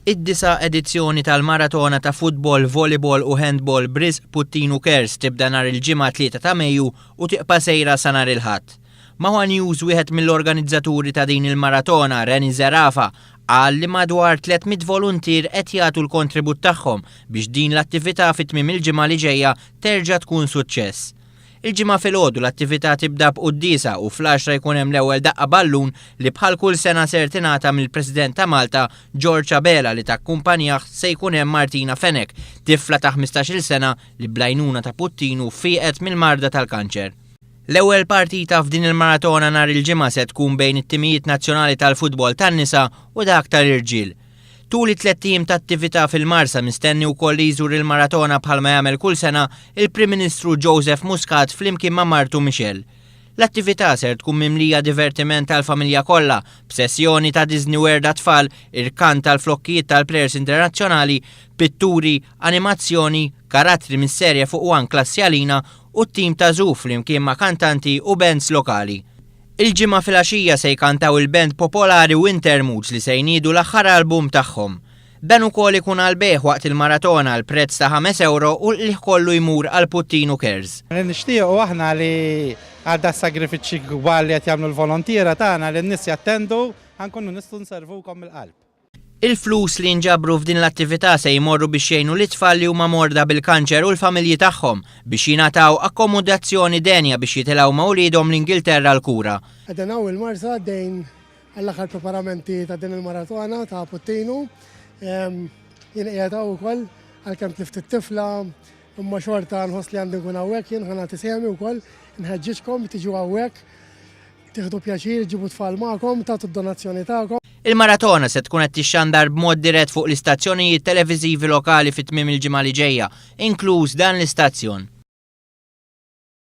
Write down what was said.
Id-disa' edizzjoni tal-Maratona ta' Futbol, Volleyball u Handball b'risq Puttinu Cares tibda nhar il-Ġimgħa 3 ta' Mejju u tibqa' sejra sa nhar il-Ħadd. Ma' one News wieħed mill-organizzaturi ta' din il-maratona, Rennie Zerafa, qal li madwar 300 voluntier qed jagħtu l-kontribut tagħhom biex din l-attività fi tmiem il-ġimgħa li ġejja terġa' tkun suċċess. Il-Ġimgħa filgħodu l-attività tibda b'quddiesa u fl-għaxra jkun hemm l-ewwel daqqa ballun li bħal kull sena ser tingħata mill-President ta' Malta George Abela li takkumpanjah se jkun hemm Martina Fenech, tifla ta' 15-il sena li bl-għajnuna ta' Puttinu fieqet mill-marda tal-kanċer. L-ewwel partita f'din il-maratona nhar il-Ġimgħa se tkun bejn it-timijiet nazzjonali tal-futbol tan-nisa u dak tal-irġiel. Tul it-tlett ijiem ta' attività fil-Marsa mistenni wkoll li jżur il-maratona bħalma jagħmel kull sena il-Prim Ministru Joseph Muscat flimkien ma' martu Michelle. L-attività ser tkun mimlija divertiment għall-familja kollha, b'sessjoni ta' Disney World għat-tfal, irkant tal-flokkijiet tal-plejers internazzjonali, pitturi, animazzjoni, karattri mis-serje fuq One Klassi Għalina u t-tim ta' Zoo flimkien ma' kantanti u bands lokali. Il-Ġimgħa filgħaxija se jkantaw il-band popolari Winter Moods li se jniedu l-aħħar album tagħhom. Dan ukoll ikun għall-bejgħ waqt il-maratona għal prezz ta' ħames ewro u l-qligħ kollu jmur għal Puttinu Cares. Li nixtiequ aħna li għal das-sagrifiċċji kbar li qed jagħmlu l-volontiera tagħna li n-nies jattendu ħa nkunu nistgħu nservukom mill-qalb. Il-flus li jinġabru f'din l-attività se jmorru biex jgħinu lit-tfal li huma morda bil-kanċer u l-familji tagħhom biex jingħataw akkomodazzjoni denja biex jitilgħu ma' uliedhom l-Ingilterra għall-kura. Qegħdin hawn il-Marsa għaddejn għall-aħħar preparamenti ta' din il-maratona ta' Puttinu. Jien qiegħed hawn ukoll għalkemm tlift it-tifla imma xorta nħoss li għandi nkun hawnhekk jien ħa nagħti sehemi wkoll nħeġġiġkom tiġu hawnhekk Tieħdu pjaċir, ġibu tfal magħkom, tagħtu d-donazzjoni tagħkom. Il-maratona se tkun qed tixxandar b'mod dirett fuq l-istazzjonijiet televiżivi lokali fi tmiem il-ġimgħa li ġejja, inkluż dan l-istazzjon.